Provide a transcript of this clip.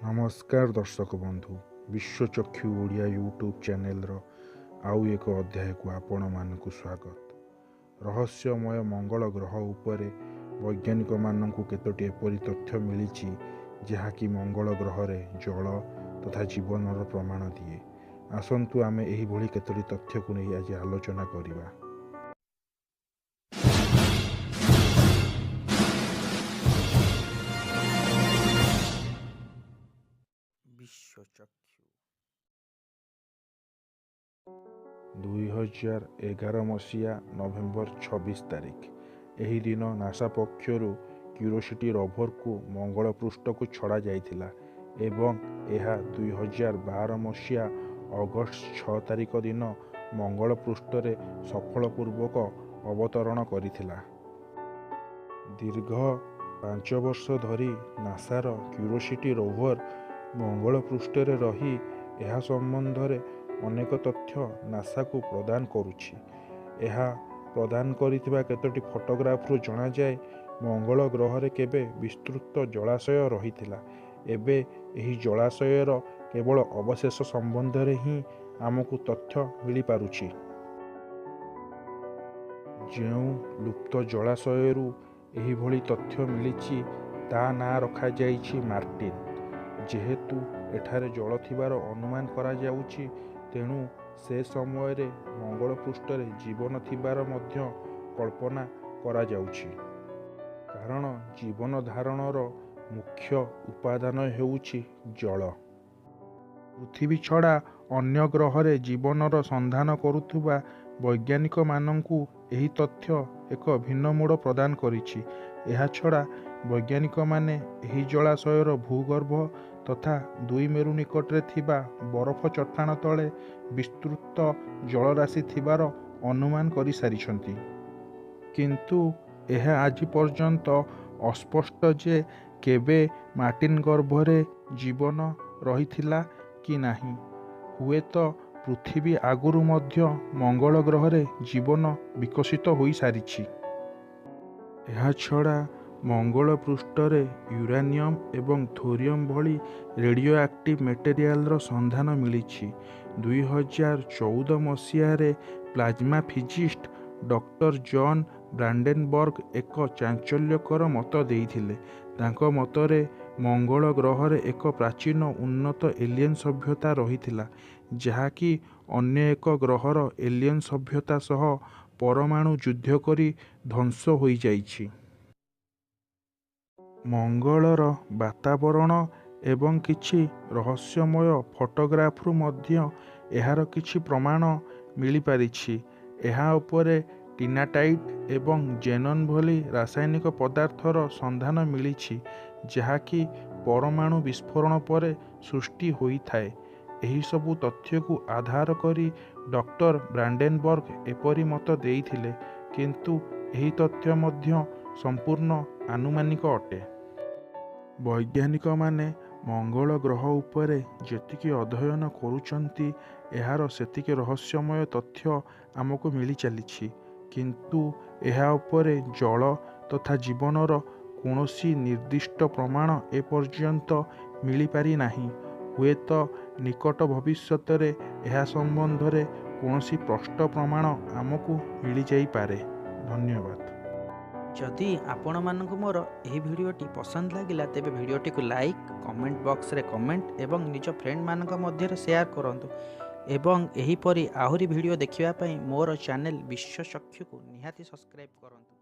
ନମସ୍କାର ଦର୍ଶକ ବନ୍ଧୁ, ବିଶ୍ୱଚକ୍ଷୁ ଓଡ଼ିଆ ୟୁଟ୍ୟୁବ୍ ଚ୍ୟାନେଲର ଆଉ ଏକ ଅଧ୍ୟାୟକୁ ଆପଣମାନଙ୍କୁ ସ୍ୱାଗତ। ରହସ୍ୟମୟ ମଙ୍ଗଳ ଗ୍ରହ ଉପରେ ବୈଜ୍ଞାନିକମାନଙ୍କୁ କେତୋଟି ଏପରି ତଥ୍ୟ ମିଳିଛି, ଯାହାକି ମଙ୍ଗଳ ଗ୍ରହରେ ଜଳ ତଥା ଜୀବନର ପ୍ରମାଣ ଦିଏ। ଆସନ୍ତୁ ଆମେ ଏହିଭଳି କେତୋଟି ତଥ୍ୟକୁ ନେଇ ଆଜି ଆଲୋଚନା କରିବା। ବିଶ୍ୱଚକ୍ଷୁ। 2011 ମସିହା ନଭେମ୍ବର 26 ତାରିଖ, ଏହି ଦିନ ନାସା ପକ୍ଷରୁ କ୍ୟୁରିଓସିଟି ରୋଭରକୁ ମଙ୍ଗଳ ପୃଷ୍ଠକୁ ଛଡ଼ାଯାଇଥିଲା ଏବଂ ଏହା 2012 ମସିହା ଅଗଷ୍ଟ 6 ତାରିଖ ଦିନ ମଙ୍ଗଳ ପୃଷ୍ଠରେ ସଫଳପୂର୍ବକ ଅବତରଣ କରିଥିଲା। ଦୀର୍ଘ 5 ବର୍ଷ ଧରି ନାସାର କ୍ୟୁରିଓସିଟି ରୋଭର ମଙ୍ଗଳ ପୃଷ୍ଠରେ ରହି ଏହା ସମ୍ବନ୍ଧରେ ଅନେକ ତଥ୍ୟ ନାସାକୁ ପ୍ରଦାନ କରୁଛି। ଏହା ପ୍ରଦାନ କରିଥିବା କେତୋଟି ଫଟୋଗ୍ରାଫରୁ ଜଣାଯାଏ, ମଙ୍ଗଳ ଗ୍ରହରେ କେବେ ବିସ୍ତୃତ ଜଳାଶୟ ରହିଥିଲା। ଏବେ ଏହି ଜଳାଶୟର କେବଳ ଅବଶେଷ ସମ୍ବନ୍ଧରେ ହିଁ ଆମକୁ ତଥ୍ୟ ମିଳିପାରୁଛି। ଯେଉଁ ଲୁପ୍ତ ଜଳାଶୟରୁ ଏହିଭଳି ତଥ୍ୟ ମିଳିଛି, ତା ନାଁ ରଖାଯାଇଛି ମାର୍ଟିନ୍। ଯେହେତୁ ଏଠାରେ ଜଳ ଥିବାର ଅନୁମାନ କରାଯାଉଛି, ତେଣୁ ସେ ସମୟରେ ମଙ୍ଗଳ ପୃଷ୍ଠରେ ଜୀବନ ଥିବାର ମଧ୍ୟ କଳ୍ପନା କରାଯାଉଛି। କାରଣ ଜୀବନ ଧାରଣର ମୁଖ୍ୟ ଉପାଦାନ ହେଉଛି ଜଳ। ପୃଥିବୀ ଛଡ଼ା ଅନ୍ୟ ଗ୍ରହରେ ଜୀବନର ସନ୍ଧାନ କରୁଥିବା ବୈଜ୍ଞାନିକମାନଙ୍କୁ ଏହି ତଥ୍ୟ ଏକ ଭିନ୍ନ ମୋଡ଼ ପ୍ରଦାନ କରିଛି। ଏହାଛଡ଼ା ବୈଜ୍ଞାନିକମାନେ ଏହି ଜଳାଶୟର ଭୂଗର୍ଭ ତଥା ଦୁଇ ମେରୁ ନିକଟରେ ଥିବା ବରଫ ଚଟ୍ଟାଣ ତଳେ ବିସ୍ତୃତ ଜଳରାଶି ଥିବାର ଅନୁମାନ କରିସାରିଛନ୍ତି। କିନ୍ତୁ ଏହା ଆଜି ପର୍ଯ୍ୟନ୍ତ ଅସ୍ପଷ୍ଟ ଯେ କେବେ ମାର୍ଟିନ୍ ଗର୍ଭରେ ଜୀବନ ରହିଥିଲା କି ନାହିଁ। ହୁଏତ ପୃଥିବୀ ଆଗରୁ ମଧ୍ୟ ମଙ୍ଗଳ ଗ୍ରହରେ ଜୀବନ ବିକଶିତ ହୋଇସାରିଛି। ଏହାଛଡ଼ା ମଙ୍ଗଳ ପୃଷ୍ଠରେ ୟୁରାନିୟମ୍ ଏବଂ ଥୋରିୟମ୍ ଭଳି ରେଡ଼ିଓ ଆକ୍ଟିଭ୍ ମେଟେରିଆଲର ସନ୍ଧାନ ମିଳିଛି। 2014 ମସିହାରେ plasma physicist doctor John Brandenburg ଏକ ଚାଞ୍ଚଲ୍ୟକର ମତ ଦେଇଥିଲେ। ତାଙ୍କ ମତରେ ମଙ୍ଗଳ ଗ୍ରହରେ ଏକ ପ୍ରାଚୀନ ଉନ୍ନତ ଏଲିୟନ୍ ସଭ୍ୟତା ରହିଥିଲା, ଯାହାକି ଅନ୍ୟ ଏକ ଗ୍ରହର ଏଲିୟନ୍ ସଭ୍ୟତା ସହ ପରମାଣୁ ଯୁଦ୍ଧ କରି ଧ୍ୱଂସ ହୋଇଯାଇଛି। ମଙ୍ଗଳର ବାତାବରଣ ଏବଂ କିଛି ରହସ୍ୟମୟ ଫଟୋଗ୍ରାଫରୁ ମଧ୍ୟ ଏହାର କିଛି ପ୍ରମାଣ ମିଳିପାରିଛି। ଏହା ଉପରେ ଟିନାଟାଇଟ୍ ଏବଂ ଜେନନ୍ ଭଳି ରାସାୟନିକ ପଦାର୍ଥର ସନ୍ଧାନ ମିଳିଛି, ଯାହାକି ପରମାଣୁ ବିସ୍ଫୋରଣ ପରେ ସୃଷ୍ଟି ହୋଇଥାଏ। ଏହିସବୁ ତଥ୍ୟକୁ ଆଧାର କରି ଡକ୍ଟର ବ୍ରାଣ୍ଡେନବର୍ଗ ଏପରି ମତ ଦେଇଥିଲେ। କିନ୍ତୁ ଏହି ତଥ୍ୟ ମଧ୍ୟ ସମ୍ପୂର୍ଣ୍ଣ ଆନୁମାନିକ ଅଟେ। ବୈଜ୍ଞାନିକମାନେ ମଙ୍ଗଳ ଗ୍ରହ ଉପରେ ଯେତିକି ଅଧ୍ୟୟନ କରୁଛନ୍ତି, ଏହାର ସେତିକି ରହସ୍ୟମୟ ତଥ୍ୟ ଆମକୁ ମିଳିଚାଲିଛି। କିନ୍ତୁ ଏହା ଉପରେ ଜଳ ତଥା ଜୀବନର କୌଣସି ନିର୍ଦ୍ଦିଷ୍ଟ ପ୍ରମାଣ ଏପର୍ଯ୍ୟନ୍ତ ମିଳିପାରିନାହିଁ। ହୁଏତ ନିକଟ ଭବିଷ୍ୟତରେ ଏହା ସମ୍ବନ୍ଧରେ କୌଣସି ସ୍ପଷ୍ଟ ପ୍ରମାଣ ଆମକୁ ମିଳିଯାଇପାରେ। ଧନ୍ୟବାଦ। ଯଦି ଆପଣମାନଙ୍କୁ ମୋର ଏହି ଭିଡ଼ିଓଟି ପସନ୍ଦ ଲାଗିଲା, ତେବେ ଭିଡ଼ିଓଟିକୁ ଲାଇକ୍, କମେଣ୍ଟ ବକ୍ସରେ କମେଣ୍ଟ ଏବଂ ନିଜ ଫ୍ରେଣ୍ଡମାନଙ୍କ ମଧ୍ୟରେ ସେୟାର କରନ୍ତୁ ଏବଂ ଏହିପରି ଆହୁରି ଭିଡ଼ିଓ ଦେଖିବା ପାଇଁ ମୋର ଚ୍ୟାନେଲ୍ ବିଶ୍ୱଚକ୍ଷୁକୁ ନିହାତି ସବସ୍କ୍ରାଇବ୍ କରନ୍ତୁ।